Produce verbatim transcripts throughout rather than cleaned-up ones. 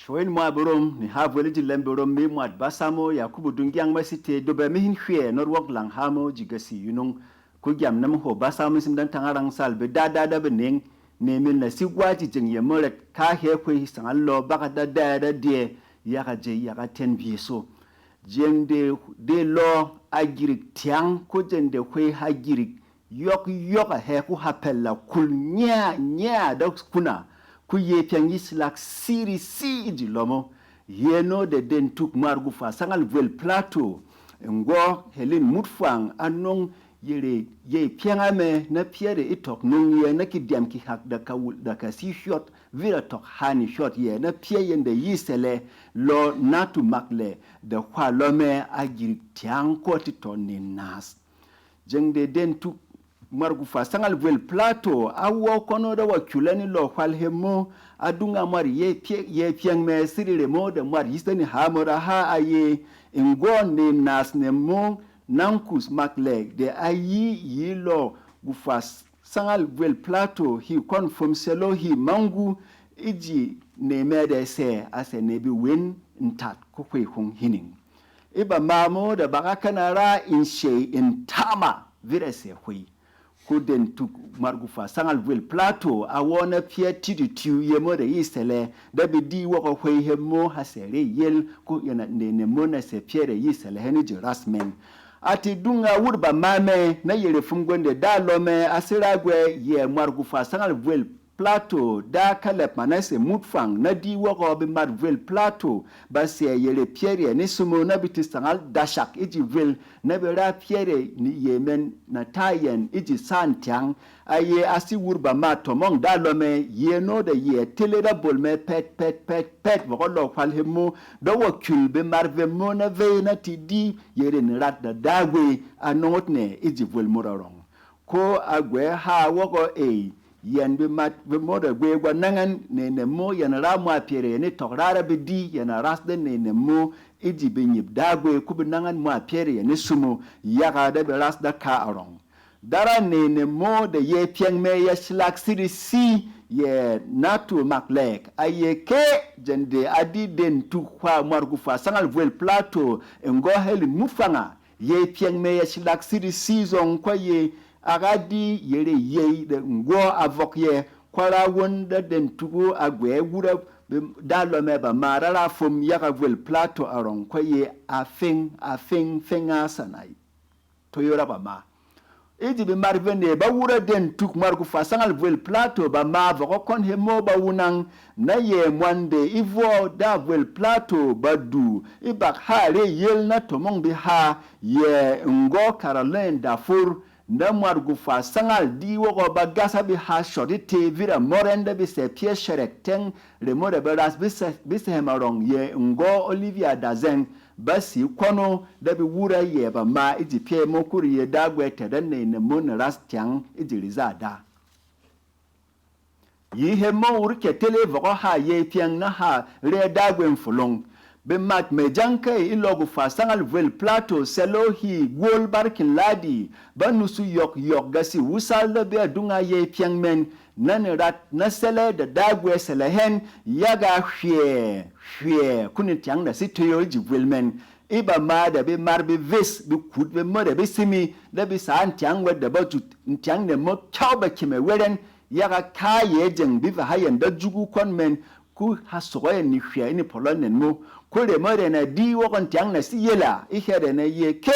Shwey mwâ berom, ni ha vwel e ji lɛm berom mi mwat basa mo Yakubu Dungyang Masite, dobɛ mi hin hwɛ nɔt wɔk lang ha mo ji gasi yunung. Ko gyam na mi hwo basa mo mi sim dan tanga rang sal be da da da be neng, ne min na si gwa ji jeng yemo ret ka he hwe hi sangal lo baka da da da die, yaka je yaka ten bi so. Jeng de de lo a girik tyang ko jeng de hwe ha girik, yɔk yɔk a hɛ ko ha pɛl la kul nya nya da kuna, ko ye pyɛng yi silak siri si e ji lomo. Yeno de den tuk mwar gufwa sangal vwel Plato, ngwɔ helin mutfwang a nong yere ye pyɛng a mɛ na pyɛre e tɔk nong ye na kidyam kihak da ka wul da ka si hyɔt, vira tɔk hani hyɔt ye na pyɛ yen de yi sɛlɛ lo natu maklɛ, de hwa lo mɛ a girik tyang ko ti tɔ ni nas. Jeng de den tuk mwar gufwa sangal vwel Plato a wɔ kono da wa kyula ni lo hwal hemo a dunga mwar ye pye ye pyeng me siri remo de mwar yiste ni ha mo da ha a ye ngwɔ ni nas ne mo nankus maklɛ de a yi yi lo gufwa sangal vwel Plato hi kɔn fom selo hi mangu e ji ne mɛ de sɛ a sɛ ne bi wen ntat ko hwe hung hining. E ba ma mo de baka kana ra in shey in tama vira sɛ hwe. Ko den tuk mwar gufwa sangal vwel Plato a wɔ na pyɛ titi tiu yemo de yi sɛlɛ da bi di wɔkɔ hwe hemo ha sɛ re yel ko yena ne ne mo na sɛ pyɛ de yi sɛlɛ heni ji ras men. A ti dunga wur ba ma mɛ na yere fum gwende da lo mɛ a sira gwe ye mwar gufwa sangal vwel Plato da kalɛp Manase mutfwang na di wɔkɔ bi mat vwel Plato ba sɛ yere pyɛriɛ ni sumo na bi ti sangal dashak e ji vwel na bi ra pyɛriɛ ni ye mɛn na ta yɛn e ji sa ntyang. A ye a si wur ba ma tɔmɔng da lo mɛ ye no de ye tele da bol mɛ pɛt pɛt pɛt pɛt vɔkɔ lɔ hwal hemo da wɔ kyul bi mat vemo na vey na ti di yere ni rat da dagwe a nongot ne e ji vwel murarɔng. Ko a gwɛ ha wɔgɔ èy, yɛn bemat bemo de gwe gwa nangɛn nene mo yɛn ra mwa pyere yɛn e tɔk rara bedi yɛn a ras de nene mo e ji benyip dagwe ko be nangɛn mwa pyere yɛn e sumo yaga de be ras da ka arɔng. Dara nene mo de ye pyɛng me ya shlak siri si ye natu maklek a ye ke jende a di den tu hwa mwargu fwa sangal vwel Plato e ngɔ heli mufanga. Ye pyɛng mɛ ya shlak siri si zɔng kwa ye a ga di yere yey de ngwɔ a vɔk yɛ kwa ra won da den tugu a gwɛ wura da lɔ mɛ ba ma rara fom yaga vwel Plato arɔng kwa ye a feng a feng feng a sanai. To yora ba ma e ji bi mar vene ba wura den tuk mwargu fwa sangal vwel Plato ba ma vɔk kɔn he mo ba wunang na ye mwande e vwɔ da vwel Plato ba du e bak ha re yel na tomong bi ha ye ngɔ Caroline da fur. Na mwargu fwa sangal di wɔgɔ ba gasa bi ha shɔt e te vira mɔrɛn da bi sɛ pyɛ shɛrɛk tɛng remo da bi ras bi sɛ bi sɛ hɛm arɔng ye ngɔ Olivia da zɛng. Ba si kwɔno da bi wura ye ba ma e ji pyɛ mo kuri ye dagwe tɛdɛ ney ne mo ne ras tyang e ji riza da. Yi he mo wur kɛ tele vɔgɔ ha ye pyɛng na ha re dagwe mfulung. Be mat mɛ jang kai e lɔgu fwa sangal vwel Plato sɛlo hi gwol barkin ladi ba nusu yɔk yɔk gasi wusal da be adunga ye pyɛng mɛn na ne rat na sɛlɛ da dagwe sɛlɛ hɛn yaga hwiɛ hwiɛ kuni tyang da si toyo e ji vwel mɛn. E ba ma da be mar be ves be kut be mo da be simi da be sa ntyang wet da ba jut ntyang ne mo kyau ba kime weren. Yaga ka ye jeng bi va ha yɛn da jugu kɔn mɛn ku ha sɔgɔ yɛn ni hwia e ni pɔlɔ nɛn mo. Ko remo rɛn a di wɔgɔ ntyang na si yela e hɛ rɛn a ye ke.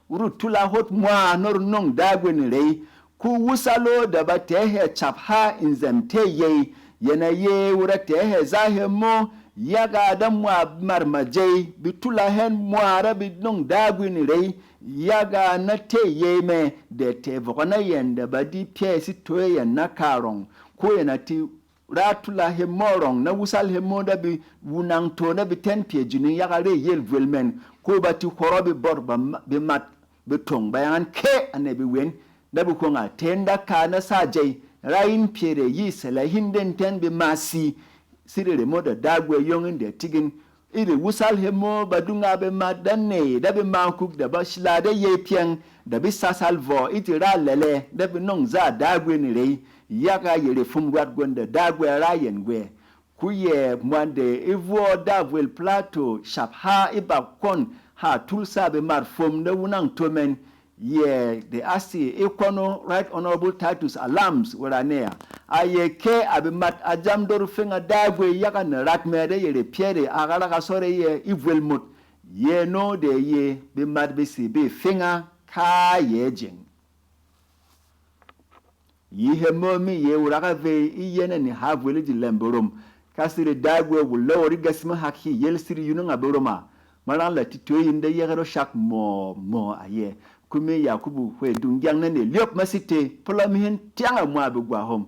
Ru tula hot mwa nɔr nong dagwe ni rei. Ku wusalo da ba tɛ hɛ chap ha nzɛm te yey yɛn a ye wura tɛ hɛ za hɛ mo. Yaga da mwa mar majey bi tula hɛn mwa ra bi nong dagwe ni rei. Yaga na te yey mɛ de tɛ vɔgɔ na yɛn da ba di pyɛ si toye yɛn na karɔng. Ko yɛn a ti ra tula hemo arɔng na wusal hemo da bi wunang to na bi tɛn pyɛ juning yaga re yel vwel mɛn. Ko ba ti hwɔrɔ bi bɔr ba ma- bi mat bi tong ba yangan ke a ne bi wen. Da bi hwonga ten da ka na sa jey ra yin pyɛ re yi sɛlɛ hin den tɛn bi ma si. Siri remo da dagwe yong in de tigin. E be wusal hemo ba dunga be mat da ney da be ma kuk da ba shila da ye pyɛng da bi sasal vɔ e ji ra lɛlɛ da bi nong za dagwe ni rei. Yaga yere fum rwat gwon da dagwe ra yɛn gwe. Ko yɛ mwat de e vwɔ Dagvwel Plato shap ha e bak kwɔn ha Tulsa bemat fwom de wunang to mɛn, yɛ de a si e kwɔn o Right Honourable Titus Alams wɛra nɛ a, a yɛ kɛ a bemat a jam dor fenga Dagwe yaga nerat mɛ de yɛ re pyɛ de a ga raka sɔre yɛ e vwel mot, yɛ no de ye bemat be si be fenga ka yɛ jeng. Yi hemo mi ye wuraka vey e yɛnɛ ni ha vwel e ji lɛm berom. Ka siri Dagwe wu lɔwɔr e gasi mahak hi yel siri yununga berom a. Marang la titoi yin de yɛgɛrɔ shak mɔ mɔ a yɛ. Kumi Yakubu hwe dunggyang nane lyop masite, pula mi hin tyang a mwa begwa hom.